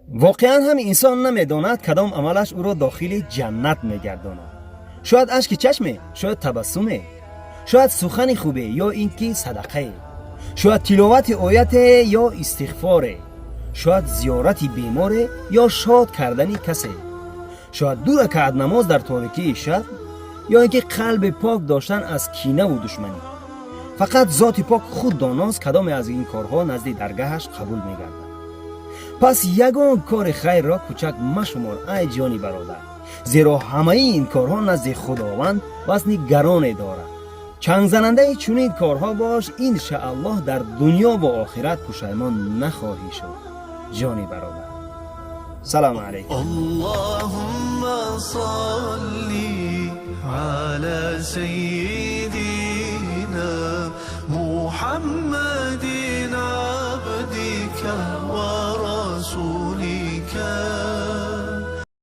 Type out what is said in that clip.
Воқеан ҳам инсон намедонад, кадом амалаш ӯро дохили ҷаннат мегардонад. Шояд ашки чашме, шояд табассуме, шояд сухани хубе ё ин ки садақае, шояд тиловати ояте ё истиғфоре, шояд зиёрати беморе ё шод кардани касе, шояд ду ракаат намоз дар торикии шаб ё ин ки қалби пок доштан аз кинаву душманӣ. Фақат зоти пок худ доност, кадоме аз ин корҳо назди даргаҳаш қабул мегардад. Пас ягон кори хайрро кӯчак машумор, ай ҷони бародар, зеро ҳамаи ин корҳо назди Худованд вазни гароне дорад. Чангзанандаи чунин корҳо бош, иншааллоҳ, дар дунё ва охират пушаймон нахоҳӣ шуд, ҷони бародар. Салому алайкум. اللهم صل على سيدنا محمد عبدك.